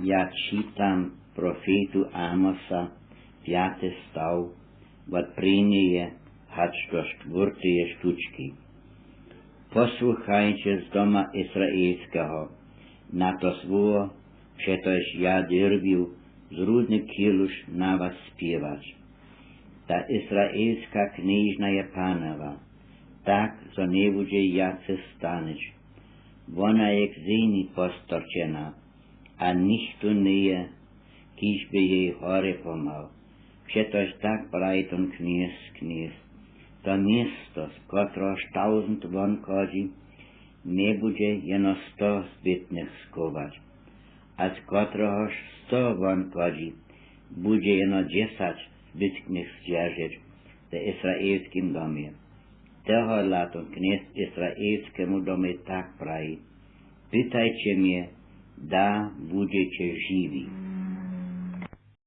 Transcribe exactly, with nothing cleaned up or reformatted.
Ja čitam profetu Amosa pjaty staw wot prěnjeje hač do štwórteje štučki. Posłuchajće z doma Izraelskeho na to słowo, přetož ja dyrbju z rudny kiluš na was spěwać. Ta izraelska knježna je panowa, tak zo njebudźe wjace stanyć. Wona je k zemi postorčena a nichtó njeje, kiž by jej hory pomhał. Přetož tak praji ton knjez, knjez: To město, z kotrehož tawzend wonchodźi, njebudźe jeno sto zbytnych schować, a z kotrehož sto wonchodźi, budźe jeno dźesać zbytnych zdźeržeć w izraelskim domje. Tohodla to knjez izraelskemu domje tak praji: Pytajće mje, da budźeće žiwi.